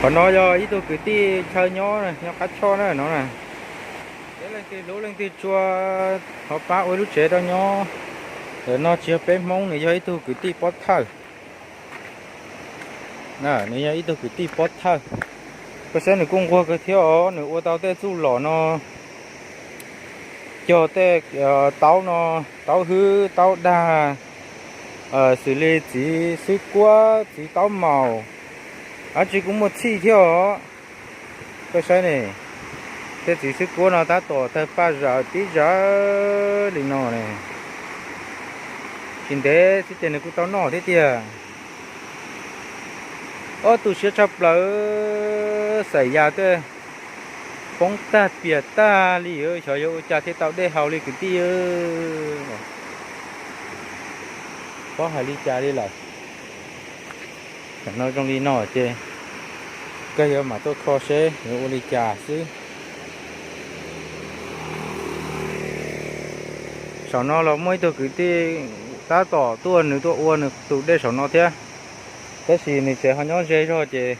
Qhov no yog ib tug kwv tij chaw nyob, nyob qab choj na no na. Peb leej twg hlub leej twg tshua, ho pab ua lub tsev rau nyob. Ntawm no tsis yog peb Hmoob, nws yog ib tug kwv tij pob thawj. Nws yog ib tug kwv tij pob thawj. Koj saib nws kuj nquag kawg thiab os, nws ua tau tej txuj lom no, cog tej taub no, taub hwb, taub dag, xws li txiv xwb kuab, txiv taub maum, dab tsi kuj muaj txhij thiab os. Koj saib ne, tej txiv xwb kuab no tab tom tawg paj zawm tib zawg li no ne. Tsis ntev xwb ces nws kuj tau noj thiab tiag. Ob, tu siab tshaj plaws, xaim yas tej poob tag piam tag li, xyov yuav ua cas thiaj tau dej haus li kwv tij. Paub hais li cas li lawm. Tam no zoo li no ces koj yuav mam tuaj kho seb yuav ua li cas xwb. Saum no los muaj ib tug kwv tij tab tom tuaj, nws tuaj ua nws tus dej saum no thiab, tab sis nws tsev ho nyob ze zog ces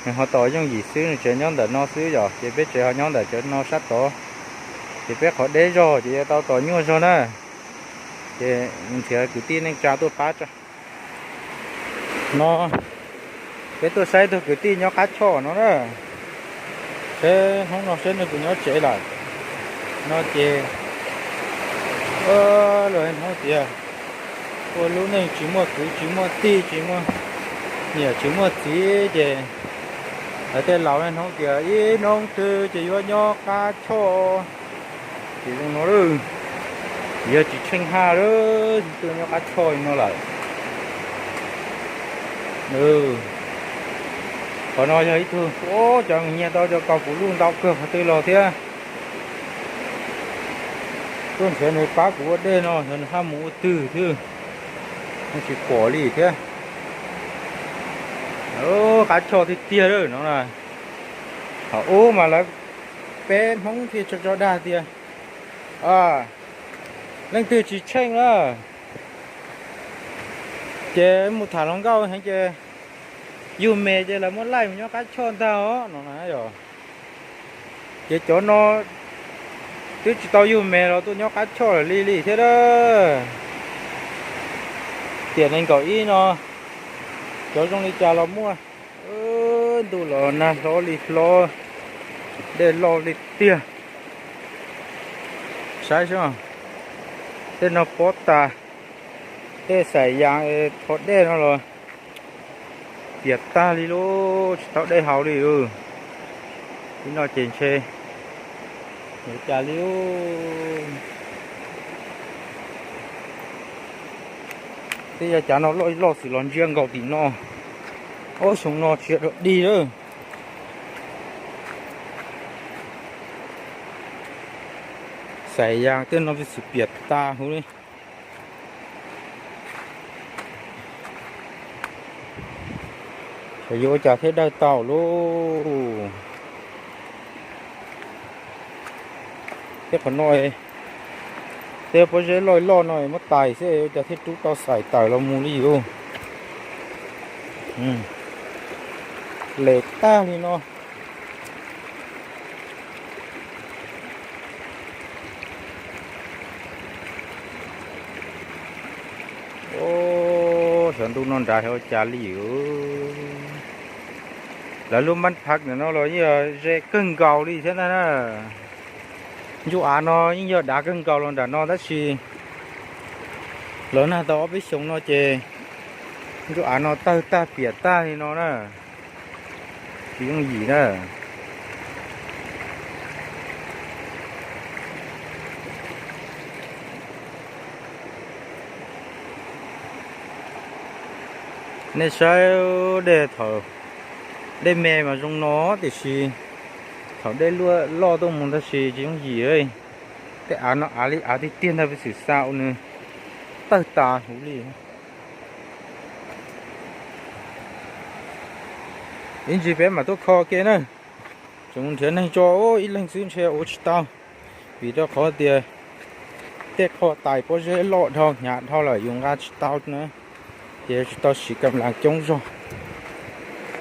nws ho tos yooj yim xwb, nws tsev nyob ntawm no xwb yom, ces peb tsev ho nyob ntawm cov no sab tod, ces peb qhov deb zog ces yuav tau tos nyuaj zog na. Ces nrhiav kwv tij neej tsa tuaj pab tso. No peb tuaj saib tug kwv tij nyob qab choj no na, seb hnub no seb nws puas nyob tsev lawm. No ces luag hnub tias ua lub neej tsis muaj kwv tsis muaj tij, tsis muaj niam tsis muaj txiv ces lawv tej laus hnub tias ib hnub twg ces yuav nyob qab choj. Ces zoo no lawm, yog tsis tsheej haj lawm twb nyob qab choj li no lawm. Qhov no yog ib tug, cov nyiag tau cov kaus kuv luj ntau kawg qhov twg los thiab. Tuaj nrhiav nws pab kuv ua dej no, xyov nws haj mus ua twg thiab, tsis pom li thiab. Qab choj tiag tiag lawm no na. Thaum ub mas lawv peb Hmoob thiaj tso tso dag tias leej twg tsis tsheej na ces mus tham hluas nkauj heev ces yug me ces lawv muab laij mus nyob qab choj ntag os no na yom. Ces cov no twb tsis tau yug me los tuaj nyob qab choj lawm li li thiab a. Tiam nees nkaum ib no cov zoo li cas los muaj. Ntuj los nag hlob li hlob, dej loj li tiag. Saib xwb, tej no pob tas, tej xaim yas, tho dej no los piam tag li lauj, tsis tau dej haus li. Ib no ces ntshe yuav cas li. Tej yav cav no loj loj xwb los ntsia nkaus tim no, ob xyoo no tsis yog dog dig lawm. Xaim yas tej no peb xwm piam tas huv li. Xyov yuav ua cas thiaj dawj tau lauj. Tej qhov no, tej pob zeb loj loj no muab tais xwb ua cas thiaj rub tau xaim tawm los mus li yus. Les tag li no. Xyov ntuj no nrad xyov ua cas li. Lawv lub npab phaj ntawm no los yeej yog ze kawg nkaus li thiab ntag na. Ntsuj av no yeej yog dav kawg nkaus los nram no tab sis lawv nag tau ob peb xyoos no ces ntsuj av no tawg tag piam tag li no na. Tsis yooj yim na. Nej saib dej thaum dej me mas zoo no tiam sis thaum dej loj tuaj mus tab sis tsis yooj yim. Tej av no av li av tiag tiag ntag peb xwm xa ua nws tawg tas huv li. Ib ntsis peb mam tuaj kho ke na. Tseem mus nrhiav neeg tso, ib leeg xwb ntshe ua tsis tau. Vim rau qhov tias tej qho tais pob zeb loj dhau hnyav dhau lawm yus nqa tsis tau na, ces tsis tau siv kam las coob zog.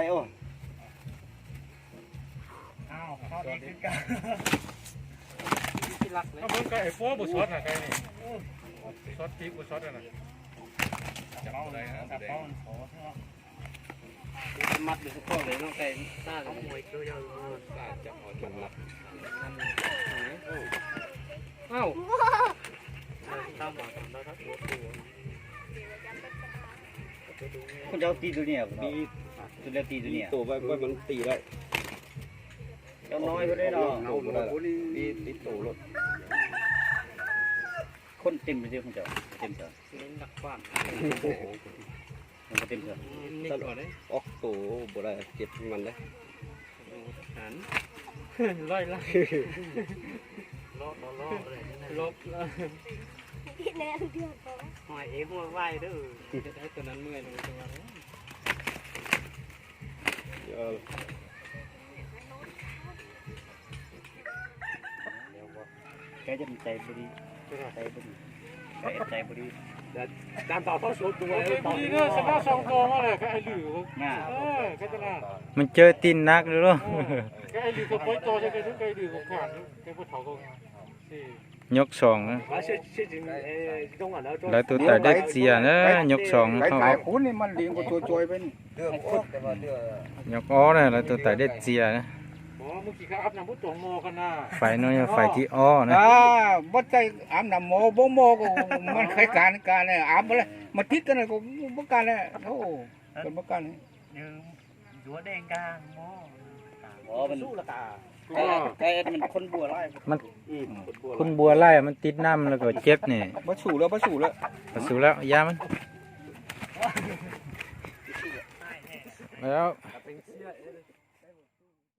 lais os. Koj muab koj es puab puas sov na, sov tib puas sov na. Tus dawb ti tus niam, tus dawb ti tus niam. Tus dawb ti lawm. Cov no, tus dawb ti tus lawm. Khốn tem rồi, không chở, tem chở. Không có tem chở. Ob tus npaum no ces pheej mas ntag. Loj loj. Loj loj. Tus no muaj vaj. Mas caw ti nag lawm lauj. Nyuj Soos na. Lawv tus tawm dej txias na, Nyuj Soos na. Nyuj ob na, lawv tus tawm dej txias na. Fais no yog fais thib ob na. Muab txaij av nam mov, muab mov, mas qhais kas kas na, av mas tib kas na, muab kas na, muab kas na. Khun npua laij mas tib nam los kom ceb ne. Pab xum lawm, pab xum lawm, ya mas.